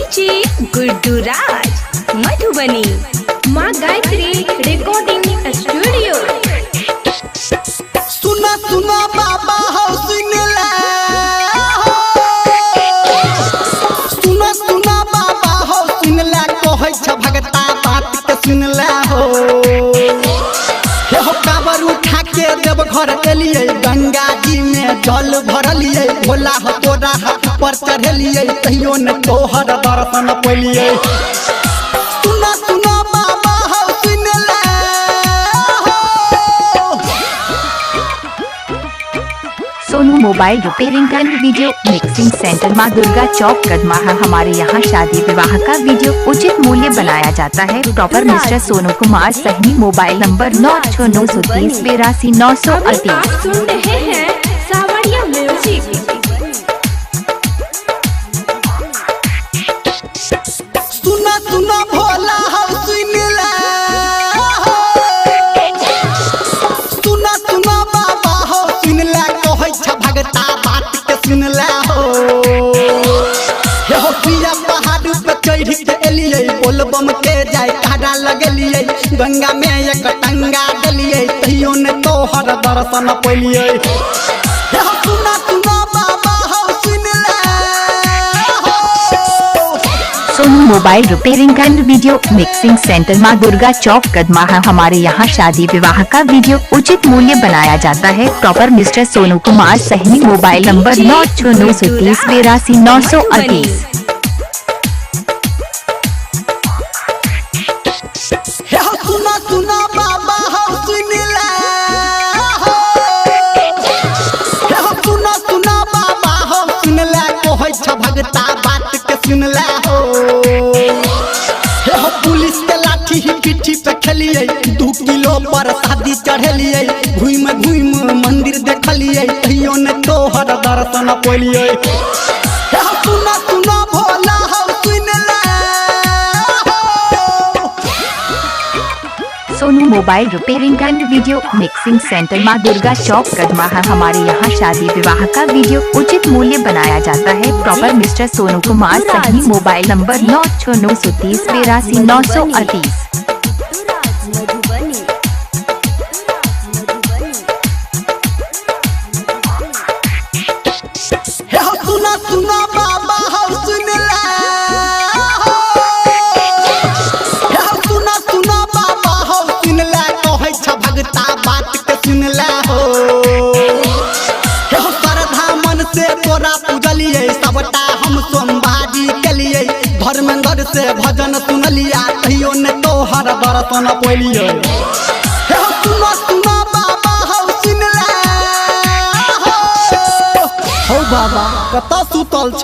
DJ Guddu राज मधुबनी। माँ Gayatri recording studio. सुना सुना बाबा हो सुन ले हो। सुना सुना बाबा हो सुन ले, कहै छ भगता बात के सुन ले हो। हे हो काबर उठा के देव घर एलियै, गंगा जी में जल भरलियै, भोला हो तोरा हाथ पर चढ़ेलियै, तैयो न तोहर दर्शन पैलियै। सुना सुना बाबा हो सुन ले हो। Sonu mobile repairing and video mixing centre, माँ दुर्गा चौक, कदमाहा। हमारे यहाँ शादी विवाह का वीडियो उचित मूल्य बनाया जाता है। Proper mister Sonu Kumar Sahni, mobile number 9 6 9 30 82 अभी 938। आप सुन रहे हैं सावरिया म्यूजिक। सुना सुना भोला हो सुन ले हो। सुना सुना बाबा हो सुन ले, कहै छ भगता बात के सुन ले हो। हे हो पिया पहाड़ पे चढ़ के एलियै, बोलबम के जाय कारा लगेलियै, गंगा में एक टंगा देलियै, तैयो न तोहर दर्शन पैलियै। हे हो सुना सुना बाबा हो सुन ले हो। Sonu mobile repairing and video mixing centre, माँ दुर्गा चौक, कदमाहा। हमारे यहाँ शादी विवाह का वीडियो उचित मूल्य बनाया जाता है। Proper mister Sonu Kumar Sahni, mobile number 9 6 9 30 82 938। हे हो सुना सुना बाबा हो सुन ले हो। हे हो सुना सुना बाबा हो सुन ले, कहै छ भगता बात के सुन ले हो। हे हो पुलिस के लाठी ही पीठी पे खेलियै, 2 किलो पर शादी चढ़ेलियै, घूम घूम मंदिर देखलियै, तैयो न तोहर दर्शन पैलियै। हे हो सुना सुना भोला हो सुन ले हो। Sonu mobile repairing and video mixing centre, माँ दुर्गा चौक, कदमाहा। हमारे यहाँ शादी विवाह का वीडियो उचित मूल्य बनाया जाता है। Proper mister Sonu Kumar Sahni, mobile number 9 6 9 30 82 938। Madhubani. हे हो सुना सुना बाबा हो सुन ले हो। हे हो सुना सुना बाबा हो सुन ले, कहै छ भगता बात के सुन ले हो। हे हो श्रद्धा मन से तोरा पूजलियै, सबटा हम सोमवारी केलियै, धर्मेंद्र से भजन सुनलिया, तैयो न तोहर दर्शन पैलियै। हे हो सुना सुना बाबा हो सुन ले हो। हौ बाबा कतऽ सुतल छ?